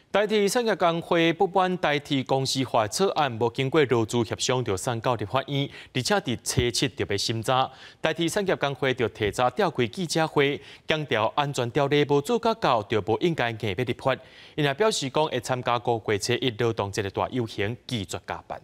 台鐵產業工會不滿台鐵公司化草案無經過勞資協商就送到立法院，而且佇初七就欲審查。台鐵產業工會就提早召開記者會，強調安全條例無做甲到，就無應該硬欲立法。𪜶也表示講會參加五月初一勞動節的大遊行，拒絕加班。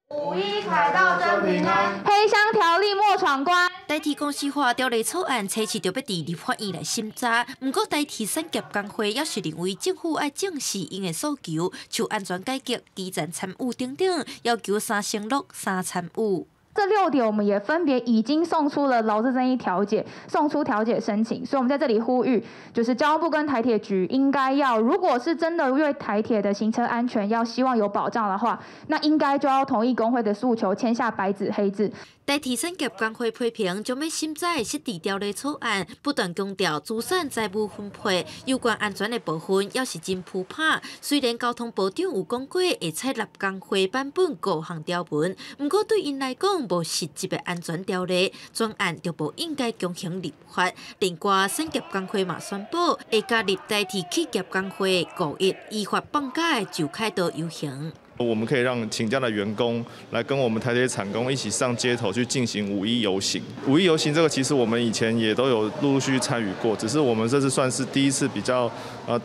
五一凱道真平安，黑箱條例莫闖關。台鐵公司化條例草案初七就欲佇立法院來審查，毋過台鐵產業工會猶是認為政府愛正視𪜶的訴求，像安全改革、基層參與等等，要求三承諾三參與。這六點我們也分別已經送出了勞資爭議調解，送出調解申請，所以我們在這裡呼籲，就是交通部跟台鐵局應該要，如果是真的為台鐵的行車安全要希望有保障的話，那應該就要同意工會的訴求，簽下白紙黑字。台鐵產業工會批評將欲審查的釋智條例草案，不斷強調資產財務分配有關安全的部分，猶是真浮拍。雖然交通部長有講過會採納工會版本五項條文，毋過對𪜶來講無實質的安全條例，專案就無應該強行立法。另外，產業工會嘛宣布會加入台鐵企業工會五一依法放假的就凱道遊行。我們可以讓請假的員工來跟我們台鐵產工一起上街頭去進行五一遊行。五一遊行這個其實我們以前也都有陸陸續續參與過，只是我們這次算是第一次比較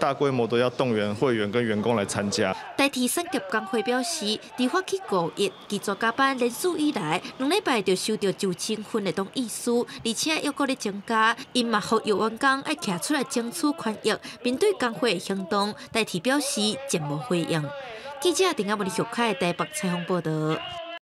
大規模的要動員會員跟員工來參加。台鐵產業工會表示，佇發起五一拒絕加班連署以來，2禮拜就收到9000份的同意書，而且猶閣咧增加。𪜶嘛呼籲員工愛徛出來爭取權益，面對工會的行動，台鐵表示暫無回應。記者丁阿伯的玉凱台北採訪報道。